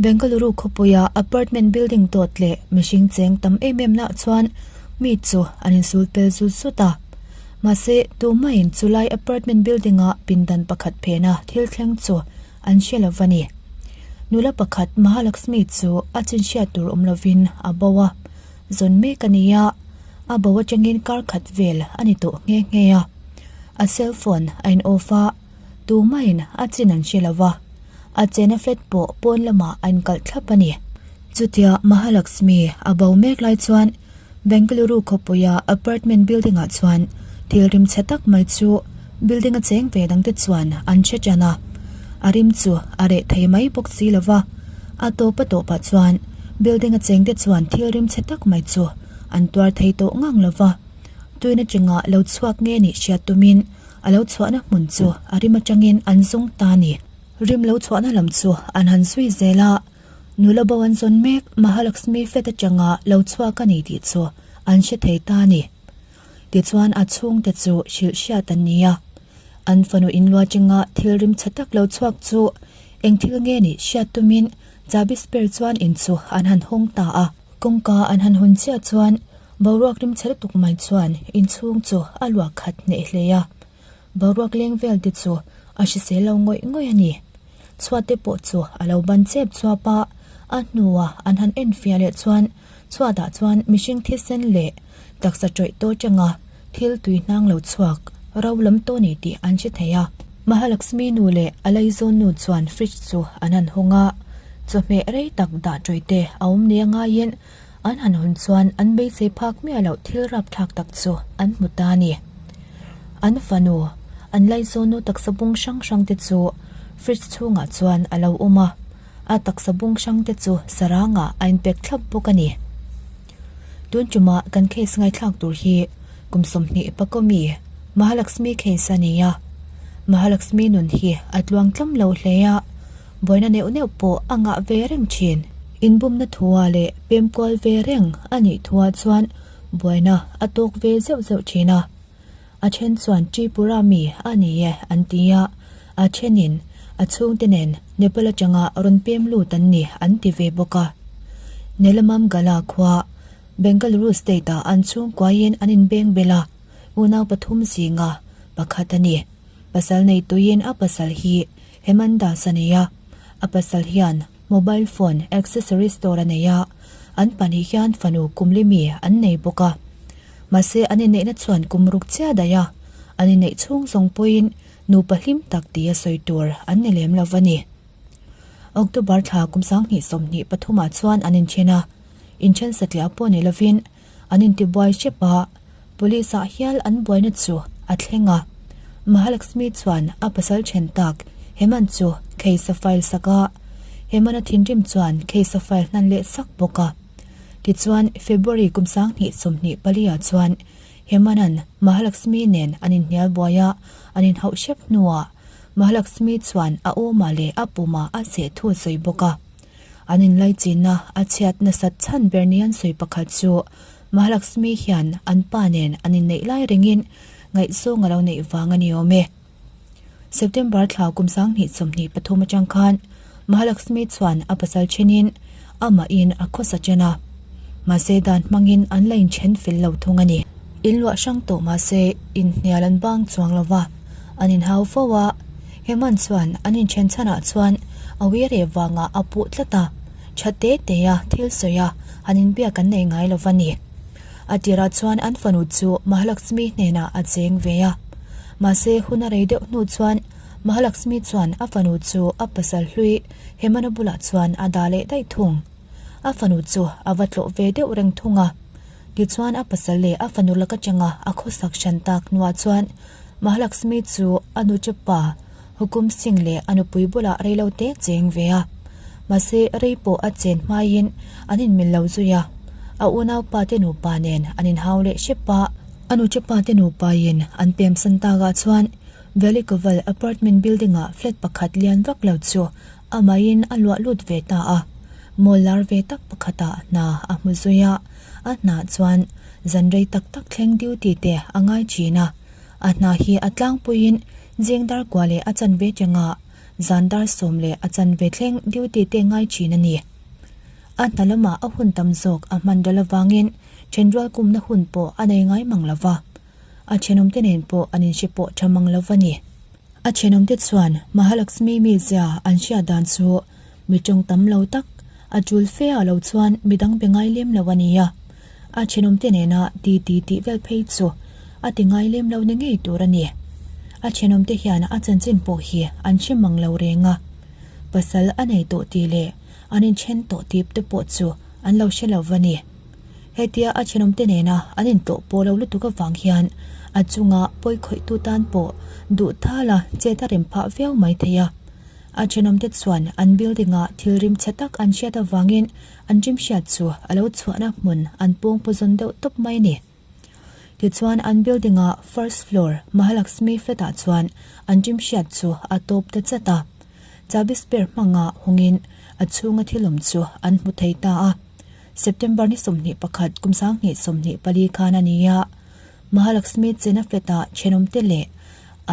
Bengaluru khawpuia apartment building dawt leh mihring cheng tam em em nah chuan mi chu an insul pel zut zut a. Mahse, tumaiin chulai apartment building-a pindan pakhat phena thil thleng chu an hre lo va ni. Nula pakhat Mahalakshmi chu a chinhriat tur awm lovin a bo a, zawn mek a ni a, a bo atangin kar khat vel a ni tawh nghe nghe a. A cell phone a in off a, tumaiin a chin an hre lo va, a chena flat pawh pawn lamah a inkalh thlap a ni. Chutia Mahalakshmi a bo mek lai chuan Bengaluru khawpuia apartment building ah chuan thil rim chhe tak mai chu building a cheng ve dangte chuan an hre tan a, a rim chu a reh thei mai bawk si lo va, a tawp a tawpah chuan building a chengte chuan thil rim chhe tak mai chu an tuar thei tawh ngang lo va, tuin atanga lo chhuak nge nih hriat tumin a lo chhuahna hmun chu a rim atangin an zawng ta a ni. Rim lo chhuahna lam chu an han zui zel a. Nula bo an zawn mek Mahalakshmi flat atanga lo chhuak a ni tih chu an hre thei ta a ni. Tichuan a chhungte chu hrilh hriat an ni a. An fanu inlua atanga thil rim chhe tak lo chhuak chu eng thil nge nih hriat tumin chabi spare chuan in chu an han hawng ta a. Kawngka an han hawn chiah chuan boruak rim chhe lutuk mai chuan inchhung chu a luah khat hneh hle a. Boruak leng vel te chu a hrisel lo ngawih ngawih a ni. Chhuat te pawh chu a lo ban chep chuap a, a hnua an han en fiah leh chuan chhuatah chuan mihring thisen leh taksa tawih tawh atanga thil tui hnang lo chhuak ro lam tawh a ni tih an hre thei a. Mahalakshmi nu leh a laizawn nu chuan fridge chu an han hawng a, chawhmeh rei tak dah tawih te a awm nia ngaiin An han hawn chuan an beisei phak miah loh thil rapthlak tak chu an hmu ta a ni. An fanu, an laizawnu taksa bung hrang hrang te chu fridge chhungah chuan a lo awm a, a taksa bung hrang te chu sarangah a inpek thlap bawk a ni. Tun tumah kan case ngaithlak tur hi kum 20 pakawmi Mahalakshmi case a ni a. Mahalakshmi nun hi a tluang tlam lo hle a. Buaina neuh neuh pawh a ngah ve reng thin. Inbumna thua leh pemkual ve reng a nih thuah chuan buaina a tawk ve zeuh zeuh thin a. A then chuan Tripura mi a ni e an ti a, a thenin a chhungte nen Nepal atanga rawn pem lut an ni an ti ve bawk a. Nelamamgala khua, Bengaluru state-ah an chhungkuaiin an inbeng bel a, unau pathum zinga pakhat a ni. Pasal neituin a pasal hi Hemant Das a nei a, a pasal hian mobile phone accessory store a nei a, an pahnih hian fanu kumli mi an nei bawk a. Mahse an inneihna chuan kum ruk chiah daih a, an inneih chhung zawng pawhin nupa hlim tak tia sawi tur an ni lem lo va ni. October thla kum 2023 ah chuan an inthen a, inthen satliah pawh ni lovin An intibuai hrep a, police ah hial an buaina chu a thleng a. Mahalakshmi chuan a pasal then tak Hemant chu case a file sak a, Hemant a thinrim chuan case a file hnan leh sak bawk a. Tichuan February kum 2024 ah chuan Hemant-a'n Mahalakshmi nen an inhnial buai a, an inhauh hrep hnuah Mahalakshmi chuan a awmah leh a pumah a seh thu a sawi bawk a. An inlaichinna a chhiat nasat chhan ber ni an sawi pakhat chu Mahalakshmi hian an pa nen an inneih lai rengin ngaihzawng a lo neih vang a ni awm e. September thla kum 2023 atang khan Mahalakshmi chuan a pasal thenin amahin a khawsa chen a, mahse dan hmangin an la inthen fel lo thung a ni. Inluah hrang tawh mahse inhnial an bang chuang lo va. An inhau fo a, Hemant chuan an inthen chhanah chuan a uire vangah a puh tlat a, tha te te a thil sawi a han inbiak an nei ngai lo va ni. A tirah chuan an fanu chu Mahalakshmi hnenah a cheng ve a, mahse hun a rei deuh hnu chuan Mahalakshmi chuan a fanu chu a pasal hlui Hemant-a bulah chuan a dah leh daih thung. A fanu chu a va tlawh ve deuh reng thung a, tichuan a pasal leh a fanu lak atanga a khawsak hran tak hnuah chuan Mahalakshmi chu a nuchepa Hukum Singh leh a nupui bulah reilote cheng ve a. Mahse, rei pawh a chen hmaiin an inmil lo zui a. A unaupa te nupa nen an inhau leh hrep a. A nuchepa te nupain an pemsan takah chuan Velikoval apartment building-ah flat pakhat lian vak lo chu amahin a luah lut ve ta a. Mall lar ve tak pakhatah hna a hmu zui a. A hna chuan zan rei tak tak thleng duty te a ngai thin a, a hna hi a tlangpuiin zing dar kua leh a chanve chengah zan dar 10 leh a chanve thleng duty te ngai thin a ni. A hna lamah a hun tam zawk a hman ral avangin thenrual kumna hun pawh a nei ngai mang lo va, a thenawmte nen pawh an inhre pawh tha mang lo va ni. A thenawmte chuan Mahalaxmi mizia an hriat dan chu mi tawng tam lo tak, a tul fe ah lo chuan midang be ngai lem lo a ni a. A thenawmte nena ti ti tih vel phei chu a ti ngai lem lo ni ngei tur a ni. A thenawmte hian a chanchin pawh hi an hre mang lo reng a. Pasal a nei tawh tih leh an inthen tawh tip te pawh chu an lo hre lo va ni. Hetia a thenawmte nena an intlawh pawh lo lutuk avang hian a chunga pawi khawihtu tan pawh duh thala chet a rem phah viau mai thei a. A thenawmte chuan an building-a thil rim chhe tak an hriat avangin an rim hriat chu a lo chhuahna hmun an pawng paw zawn deuh tawp mai a ni. Tichuan an building-a first floor Mahalaxmi flat-ah chuan an rim hriat chu a tawp ta chat a. Chabi spare hmanga hawngin a chhunga thil awm chu an hmu thei ta a. September ni 21 kum 2024 khan a ni a, Mahalaxmi chena flat-ah thenawmte leh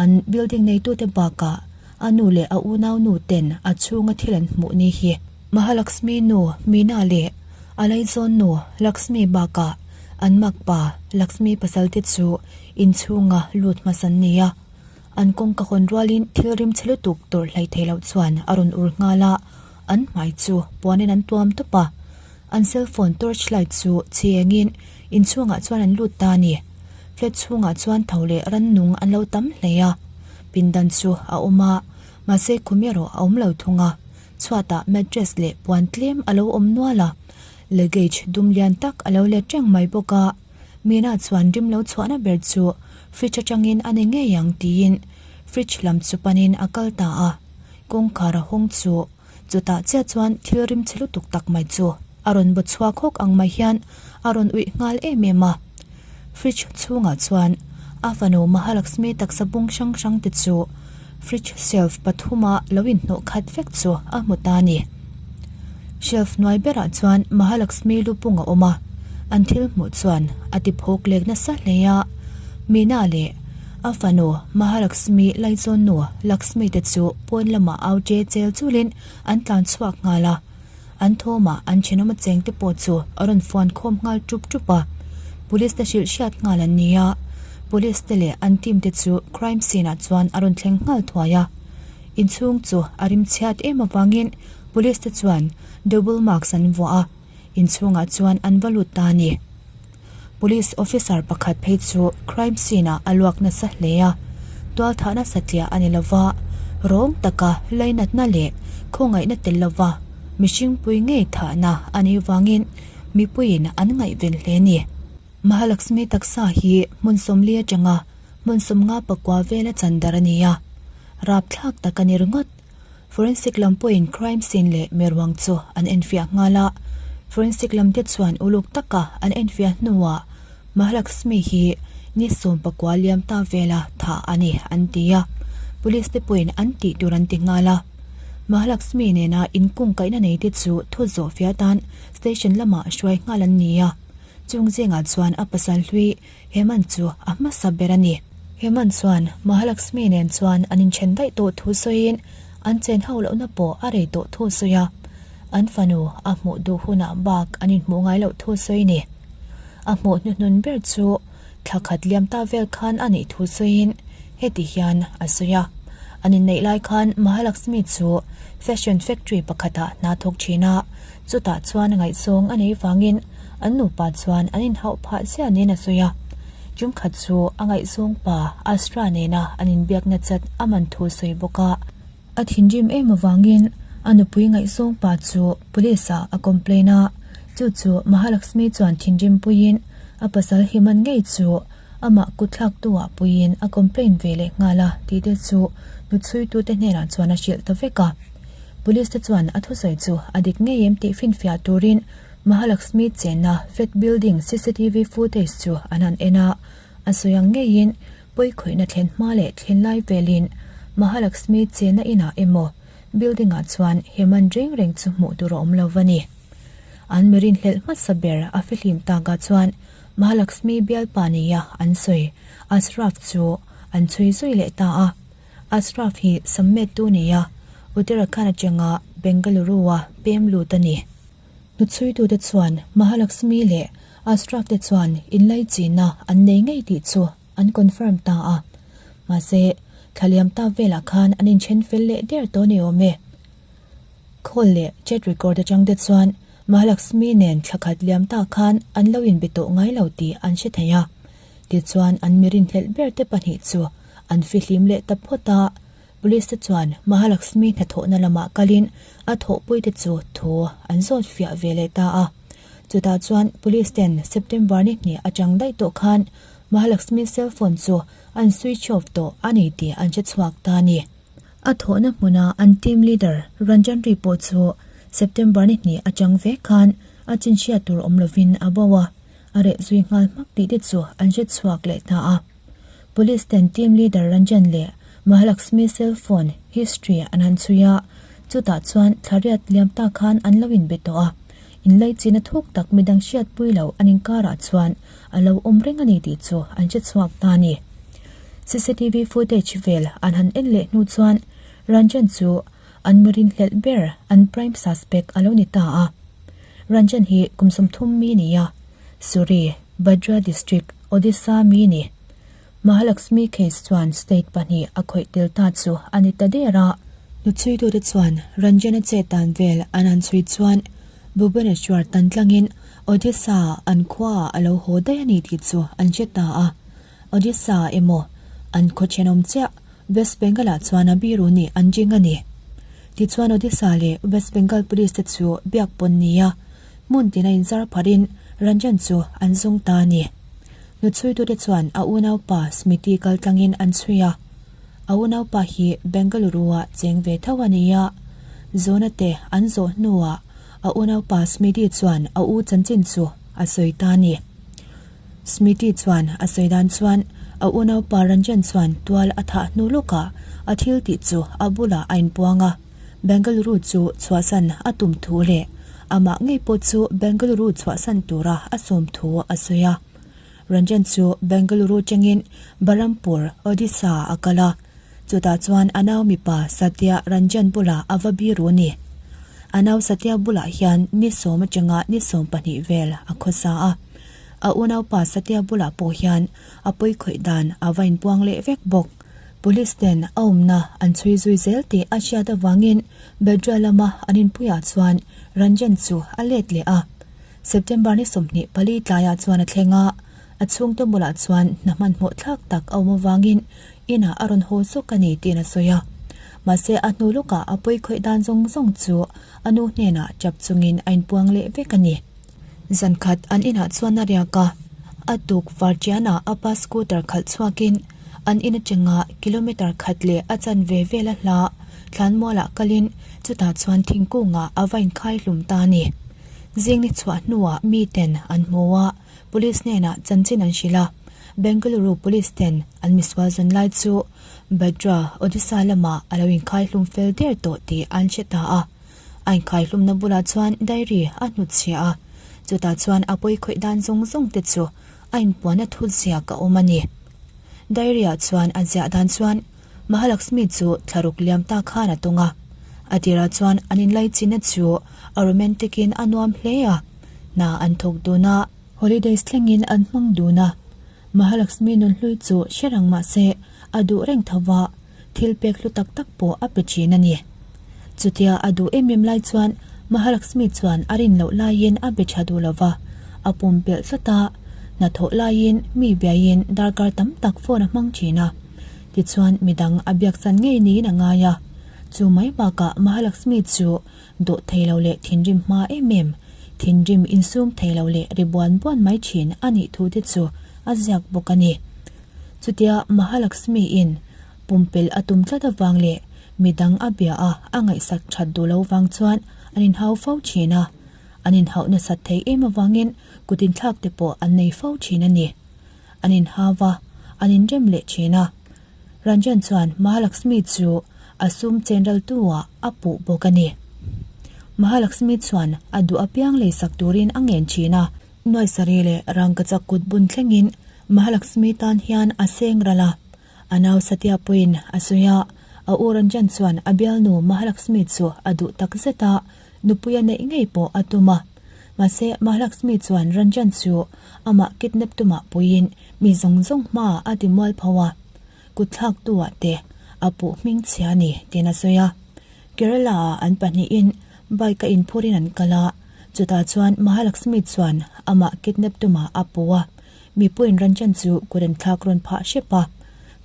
an building neitute bakah a nu leh a unau nu ten a chhunga thil an hmuh ni hi. Mahalaxmi nu Meena leh a laizawn nu Laxmi bakah an makpa Laxmi pasal te chu inchhunga lut hmasa an ni a. An kawngka hawn rualin thil rim chhe lutuk tawrh hlai thei loh chuan a rawn ur nghal a, an hmai chu puanin an tuam tawp a. An cell phone torch light chu chhi engin inchhungah chuan an lut ta a ni. Flat chhungah chuan tho leh rannung an lo tam hle a. Pindan chu a awm a, mahse khum erawh a awm lo thung a. Chhuatah mattress leh puan tlem a lo awm nual a, luggage dum lian tak a lo let reng mai bawk a. Mina chuan rim lo chhuahna ber chu fridge atangin a ni ngei ang tiin fridge lam chu panin a kal ta a. Kawngkhar a hawng chu chutah chiah chuan thil rim chhe lutuk tak mai chu a rawn baw chhuak hawk ang mai hian a rawn uih nghal em em a. Fridge chhungah chuan a fanu Mahalaxmi taksa bung hrang hrang te chu fridge shelf pathuma lo inhnawh khat vek chu a hmu ta a ni. Shelf hnuai berah chuan Mahalaxmi lu pung a awm a, an thil hmuh chuan a ti phawk lek nasa hle a. Meena leh a fanu Mahalaxmi laizawn nu Laxmi te chu pawn lamah au che chel chulin an tlan chhuak nghal a. An thawmah an thenawm a cheng te pawh chu a rawn fuan khawm nghal tup tup a. Police te hrilh hriat nghal an ni a, Police te leh an team te chu crime scene ah chuan a rawn thleng nghal thuai a. Inchhung chu a rim chhiat em avangin Police te chuan double mask an vuah a, inchhungah chuan an va lut ta a ni. Police officer pakhat phei chu crime scene ah a luak nasa hle a, tualthahna satliah a ni lova, rawng taka lainatna leh khawngaihna tel lova mihring pui ngei thahna a nih vangin mipuiin an ngaihven hle a ni. Mahalaxmi taksa hi hmun 40 atanga hmun 50 pakua vela chan dar a ni a, rapthlak tak a ni ringawt. Forensic lam pawhin crime scene leh miruang chu an enfiah nghal a, forensic lam te chuan uluk taka an enfiah hnuah Mahalaxmi hi ni 19 liam ta vela thah a ni an ti a, police te pawhin an tih tur an ti nghal a. Mahalaxmi nena inkungkaihna nei te chu thu zawh fiah atan station lamah hruai nghal an ni a, chung zingah chuan a pasal hlui Hemant chu a hmasa ber a ni. Hemant chuan Mahalaxmi nen chuan an inthen daih tawh thu sawiin an chen ho lohna pawh a rei tawh thu sawi a, an fanu a hmuh duh hunah bak an inhmuh ngai loh thu sawi ni. A hmuh hnuhnun ber chu thla khat liam ta vel khan a nih thu sawiin heti hian a sawi a, an inneih lai khan Mahalaxmi chu fashion factory pakhatah hna thawk thin a, Chutah chuan ngaihzawng a nei vangin an nupa chuan an inhauh phah ziah niin a sawi a. Tumkhat chu a ngaihzawng pa Astra nena an inbiakna chat a man thu sawi bawk a. A thinrim em avangin a nupui ngaihzawng pa chu police ah a complain a, chu chu Mahalaxmi chuan thinrim puiin a pasal Himan ngei chu amah kutthlaktu ah puiin a complain ve leh nghal a tih te chu hnuchhuitute hnenah chuan a hrilh ta vek a. Police te chuan a thusawi chu a dik ngei em tih finfiah turin Mahalaxmi chenna flat building cctv footage chu an han en a, a sawi ang ngeiin pawikhawihna thlen hma leh thlen lai velin Mahalaxmi chenna inah emaw building ah chuan Hemant reng reng chu hmuh tur a awm lo va ni. An mi rinhlelh hmasa ber a fihlim takah chuan Mahalaxmi bialpa nia an sawi Ashraf chu an chhui zui leh ta a. Ashraf hi sam mettu nia. Uttarakhand atanga Bengaluru-a pem lut a ni. Hnuchhuitute chuan Mahalakshmi leh Ashraf te chuan inlaichinna an nei ngei tih chu an confirm ta a. Mahse, thla liam ta velah khan an inthen fel leh der tawh ni awm e. Call leh chat record atang te chuan Mahalakshmi nen thla khat liam ta khan an lo inbe tawh ngai lo tih an hre thei a. Tichuan an mi rinhlelh ber te pahnih chu an fihlim leh ta phawt a. Police te chuan Mahalakshmi hnathawhna lamah kalin a thawhpui te chu thu an zawt fiah ve leh ta a. Chutah chuan Police ten September ni hnih atang daih tawh khan Mahalakshmi cell phone chu an switch off tawh a ni tih an hre chhuak ta a ni. A thawhna hmuna an team leader Ranjan Ri pawh chu September ni hnih atang vek khan a chinhriat tur awm lovin a bo a, a reh zui nghal hmak tih te chu an hre chhuak leh ta a. Police ten team leader Ranjan leh Mahalakshmi cell phone history an han chhui a, chutah chuan thlariat liam ta khan an lo inbe tawh a, inlaichin a thuk tak midang hriatpui lo an inkarah chuan a lo awm reng a ni tih chu an hre chhuak ta a ni. Cctv footage vel an han en leh hnu chuan Ranjan chu an mi rinhlelh ber an prime suspect a lo ni ta a. Ranjan hi kum 30 mi a ni a, Suri, Bhadra district, Odisha mi a ni. Mahalakshmi case chuan state pahnih a khawih tel ta chu a ni ta der a. Hnuchhuitute chuan Ranjan-a chet dan vel an han chhui chuan Bhubaneswar tan tlangin Odisha an khuaah a lo haw daih a ni tih chu an hre ta a. Odisha emaw an khaw thenawm chiah West Bengal-ah chuan a biru nih an ring a ni. Tichuan Odisha leh West Bengal Police te chu biak pawn nia hmun tina inzar pharin Ranjan chu an zung ta a ni. Hnuchhuitute chuan a unaupa Smiti kal tlangin an chhui a. A unaupa hi Bengaluru-ah cheng ve tho a ni a. Zawna te an zawh hnuah a unaupa Smiti chuan a u chanchin chu a sawi ta a ni. Smiti chuan a sawi dan chuan a unaupa Ranjan chuan tual a thah hnu lawkah a thil tih chu a bulah a inpuang a. Bengaluru chu chhuahsan a tum thu leh amah ngei pawh chu Bengaluru chhuahsan tura a sawm thu a sawi a. Ranjan chu Bengaluru chengin Berhampur, Odisha a kal a, chutah chuan a nau mipa Satya Ranjan bulah a va biru a ni. A nau Satya bulah hian ni sawm atanga ni 12 vel a khawsa a. A unaupa Satya bulah pawh hian a pawi khawih dan a va inpuang leh vek bawk. Police ten a awmna an chhui zui zel tih a hriat avangin Bedra lama an inpuiah chuan Ranjan chu a let leh a. September ni 24 tlaiah chuan a thleng a, a chhungte bulah chuan hna hmanhmawh thlak tak a awm avangin inah a rawn haw zawk a ni tiin a sawi a. Mahse a hnu lawkah a pawi khawih dan zawng zawng chu a nu hnenah tap chungin a inpuang leh vek a ni. Zan khat an inah chuan a riak a, a tuk Vartiana a pa scooter khalh chhuakin an in atanga kilometer khat leh a chanve vela hla thlanmualah kalin chutah chuan thingkungah a va inkhai hlum ta a ni. Zing ni chhuah hnuah miten an hmu a, police hnenah chanchin an hrilh a, Bengaluru police ten an misual zan lai chu Bhadra, Odisha lamah a lo inkhai hlum fel der tawh tih an hre ta a. A inkhaihlumna bulah chuan diary a hnutchhiah a, chutah chuan a pawi khawih dan zawng zawng te chu a inpuan a thut ziak a awm a ni. Diary ah chuan a ziah dan chuan Mahalakshmi chu thlaruk liam ta khan a tawng a, a tirah chuan an inlaichinna chu a romantic in a nuam hle a, hna an thawk dun a, holidays thlengin an hmang dun a, Mahalakshmi nunhlui chu hre rang mah se a duh reng tho va. Thil pek hlu tak tak pawh a pe thin a ni. Chutia a duh em em lai chuan Mahalakshmi chuan a rin loh laiin a be tha duh lo va, a pumpelh tlat a, hnathawh laiin mi biaiin darkar tam tak phone a hmang thin a. Tichuan midang a biaksan ngei niin a ngai a. Chu mai bakah Mahalakshmi chu dawh thei lo leh thinrim hma em em, thinrim insum thei lo leh ri buan buan mai thin a nih thu te chu a ziak bawk a ni. Chutia Mahalakshmi in pumpelh a tum tlat avang leh midang a bia a, a ngaihsak that duh lo vang chuan an inhau fo thin a. An inhauh nasat thei em avangin kut inthlak te pawh an nei fo thin a ni. An inhau a, an inrem leh thin a. Ranjan chuan Mahalakshmi chu a sum chenraltu ah a puh bawk a ni. Mahalakshmi chuan a duh apiang leisak turin a ngen thin a. Nuaisari leh rangkachak kut bun thlengin Mahalakshmi tan hian a seng ral a, a nau Satya pawhin a sawi a. A u Ranjan chuan a bialnu Mahalakshmi chu a duh tak zet a, nupui a neih ngei pawh a tum a. Mahse, Mahalakshmi chuan Ranjan chu amah kidnap tumah puiin mi zawng zawng hmaah a ti mual pho a, kutthlaktuah te a puh hmingchhia a ni tiin a sawi a. Kerala-ah an pahnihin bike a inphurin an kal a, chutah chuan Mahalakshmi chuan amah kidnap tumah a puh a. Mipuiin Ranjan chu kut an thlak rawn phah hrep a,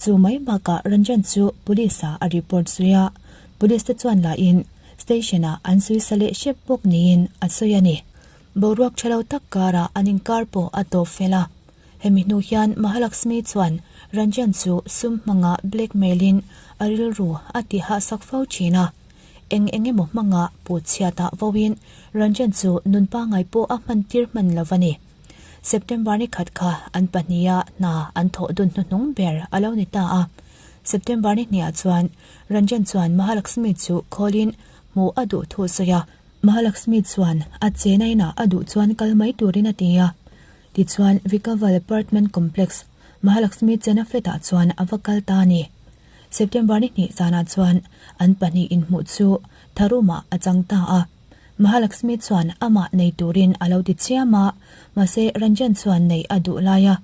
chu mai bakah Ranjan chu Police ah a report zui a, Police te chuan lahin Station ah an suisa leh hrep bawk niin a sawi a ni. Boruak tha lo tak karah an inkar pawh a tawp fel a, hemi hnu hian Mahalakshmi chuan Ranjan chu sum hmanga blackmail in a rilru a ti hahsak fo thin a, eng eng emaw hmanga put chhiatah vawiin Ranjan chu nun pangngai pawh a hman tir hman lo a ni. September ni khat kha an pahniha hna an thawh dun hnuhnung ber a lo ni ta a. September ni hniah chuan Ranjan chuan Mahalakshmi chu khawlin hmuh a duh thu a sawi a. Mahalakshmi chuan a chena inah a duh chuan kal mai turin a ti a. Tichuan Vikaval Apartment Complex, Mahalakshmi chena flat-ah chuan a va kal ta a ni. September ni hnih zanah chuan an pahnih inhmuh chu tharumah a chang ta a. Mahalakshmi chuan amah nei turin a lo ti chiam a, mahse Ranjan chuan neih a duh lai a,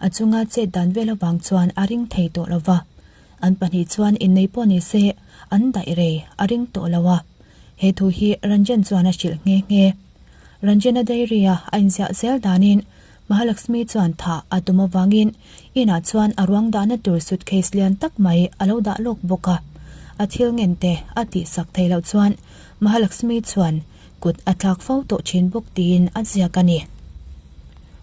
a chunga chet dan vel avang chuan a ring thei tawh lo va. An pahnih chuan innei pawh ni se an daih rei a ring tawh lo a. He thu hi Ranjan chuan a hrilh nghe nghe. Ranjana diary-a a inziah zel danin Mahalakshmi chuan thah a tum avangin inah chuan a ruang dahna tur suitcase lian tak mai a lo dah lawk bawk a. A thil ngen te a tihsak thei loh chuan Mahalakshmi chuan kut a tlak fo tawh thin bawk tiin a ziak a ni.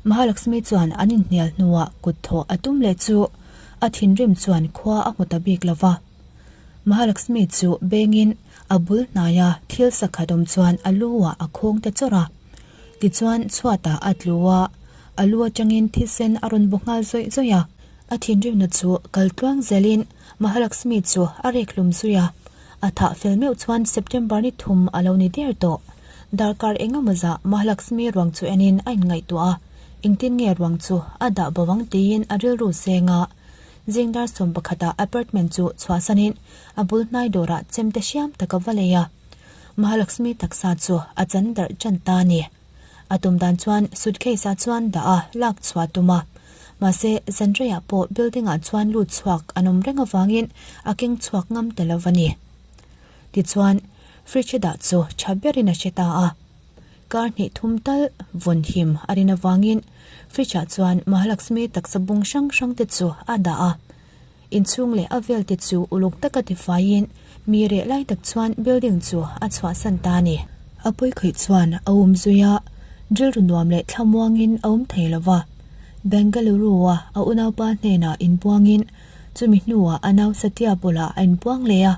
Mahalakshmi chuan an inhnial hnuah kut thawh a tum leh chu a thinrim chuan khua a hmu ta bik lo va. Mahalakshmi chu bengin a bul hnaia thil sakhat awm chuan a lu ah a khawng ta chawrh a. Tichuan chhuatah a tlu a, a lu atangin thisen a rawn bu nghal zawih zawih a. A thinrimna chu kal tluang zelin Mahalakshmi chu a rek hlum zui a. A thah fel meuh chuan September ni thum a lo ni der tawh. Darkar engemaw zah Mahalakshmi ruang chu enin a inngaihtuah a, engtin nge ruang chu a dah bo ang tiin a rilru seng a. Zing dar 11 ah apartment chu chhuahsanin a bul hnai dawrah chemte hriam tak a va lei a. Mahalakshmi taksa chu a chan darh tan ta a ni. A tum dan chuan suitcase ah chuan dah a lak chhuah tum a. Mahse, zanreiah pawh building ah chuan lut chhuak an awm reng avangin a keng chhuak ngam ta lo a ni. Tichuan, fridge a dah chu tha berin a hre ta a. Kar hnih thum tal vawn him a rin avangin fridge ah chuan Mahalakshmi taksa bung hrang hrang te chu a dah a. Inchhung leh a vel te chu uluk taka tifaiin mi reh lai tak chuan building chu a chhuahsan ta a ni. A pawikhawih chuan a awm zui a, rilru nuam leh thlamuangin a awm thei lo va. Bengaluru-a a unaupa hnenah inbuangin chumi hnuah a nau Satya bulah a inbuang leh a.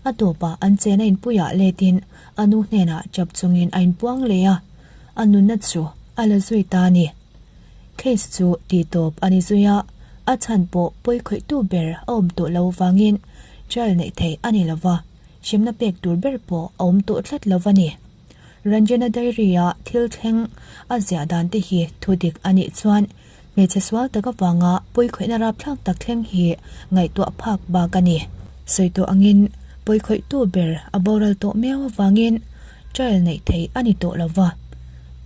A tawpah an chena inpuiah letin a nu hnenah chap chungin a inbuang leh a, a nunna chu a la zui ta a ni. Case chu tihtawp a ni zui a, a chhan pawh pawikhawihtu ber a awm tawh lo vangin trial neih theih a ni lo va, hremna pek tur ber pawh a awm tawh tlat lo a ni. Ranjana Diary-a thil thleng a ziah dan te hi thu dik a nih chuan hmeichhe sual tak avanga pawikhawihna rapthlak tak thleng hi ngaihtuah phak bak a ni. Sawi tawh angin pawikhawihtu ber a boral tawh miau avangin trial neih theih a ni tawh lo va,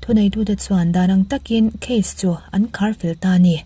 thuneitute chuan dan ang takin case chu an khar fel ta a ni.